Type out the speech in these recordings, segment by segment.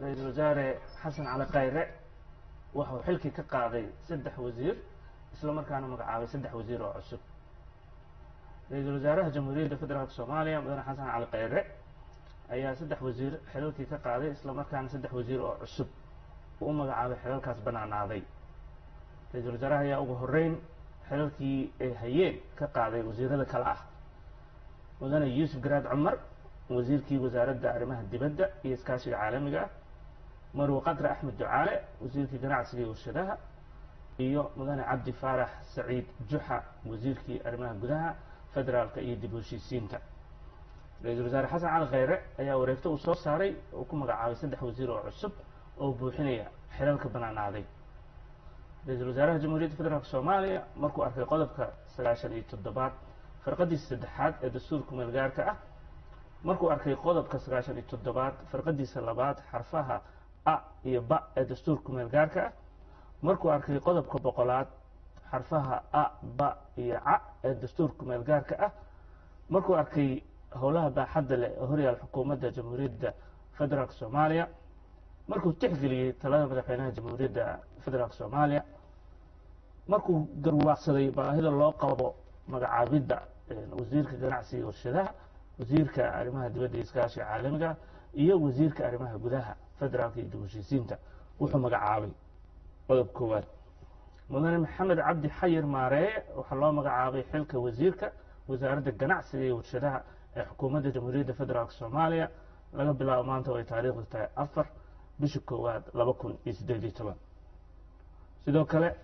Ra-iisul Wasaare Xasan Cali Khayre wuxuu xilkii ka qaaday 3 wasiir, isla markaana magacaabay 3 wasiir oo cusub. Ra-iisul Wasaaraha Jamhuuriyadda Federaalka Soomaaliya, Mudane Xasan Cali Khayre, ayaa 3 wasiir xilalkii ka qaaday, isla markaana 3 wasiir oo cusub uu u magacaabay xilalkaas banaanaaday. Ra-iisul Wasaaraha ayaa ugu horeyn xilalkii ay hayeen ka qaaday wasiirada kale ah: Mudane Yuusuf Garaad Cumar, wasiirkii Wasaaradda Arrimaha Dibadda iyo Iskaashiga Caalamiga ah, Marwe Qadre Axmed Ducaale, wasiirkii Ganacsiga iyo Warshadaha, iyo Mudane Cabdi Faarax Saciid Juxa, wasiirkii Arrimaha Gudaha, Federaalka iyo Dib u Heshiisiinta. Ra-iisul Wasaare Xasan Cali Kheyre ayaa wareegto uu soo saaray uu ku magacaabay 3 wasiir oo cusub oo buuxinaya xilalka banaanaaday. Ra-iisul Wasaaraha Jamhuuriyadda Federaalka Soomaaliya markuu arkay qodobka 97aad farqadiisa saddexaad ee dastuurka meelgaarka ah, markuu arkay qodobka 97aad farqadiisa labaad xarfaha a iyo ba ee dastuurka meelgaarka ah, markuu arkay qodobka 100aad xarfaha a, ba iyo ca ee dastuurka meelgaarka ah, markuu arkay howlaha baaxadda leh ee horyaal xukuumadda Jamhuuriyadda Federaalka Soomaaliya, markuu tixgeliyey talada Madaxweynaha Jamhuuriyadda Federaalka Soomaaliya, markuu garwaaqsaday baahida loo qabo magacaabidda wasiirka Ganacsiga iyo Warshadaha, wasiirka Arrimaha Dibadda iyo Iskaashiga Caalamiga, iyo wasiirka Arrimaha Gudaha, Federaalka iyo dib u heshiisiinta, wuxuu magacaabay: qodob koowaad, Mudane Maxamed Cabdi Xayir Maareeye waxaa loo magacaabay xilka wasiirka Wasaaradda Ganacsiga iyo Warshadaha ee xukuumadda Jamhuuriyadda Federaalka Soomaaliya laga bilaabo maanta oo ay taariikhdu tahay 4 bisha koowaad 2018. Sidoo kale,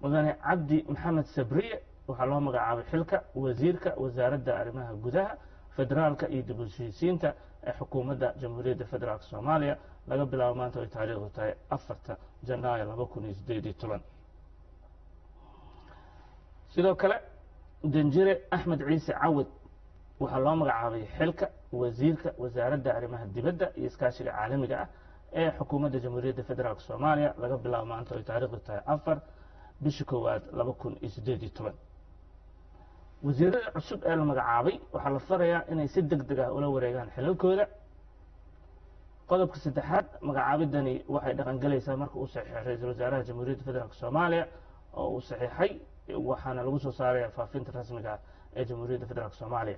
Mudane Cabdi Maxamed Sabriye waxaa loo magacaabay xilka wasiirka Wasaaradda Arrimaha Gudaha, Federaalka iyo dib u heshiisiinta ee xukuumadda Jamhuuriyadda Federaalka Soomaaliya laga bilaabo maanta oo ay taariikhdu tahay 4ta Janaayo 2018. Sidoo kale, Danjire Axmed Ciise Cawad waxaa loo magacaabay xilka wasiirka Wasaaradda Arrimaha Dibadda iyo Iskaashiga Caalamiga ah ee xukuumadda Jamhuuriyadda Federaalka Soomaaliya laga bilaabo maanta oo ay taariikhdu tahay 4 bisha koowaad 2018. Wasiirada cusub ee la magacaabay waxaa la farayaa inay si deg deg ah ula wareegaan xilalkooda. Qodobka saddexaad, magacaabidani waxay dhaqangelaysaa marka uu saxiixo Ra-iisul Wasaaraha Jamhuuriyadda Federaalka Soomaaliya oo uu saxiixay, waxaana lagu soo saaraya faafinta rasmiga ah ee Jamhuuriyadda Federaalka Soomaaliya.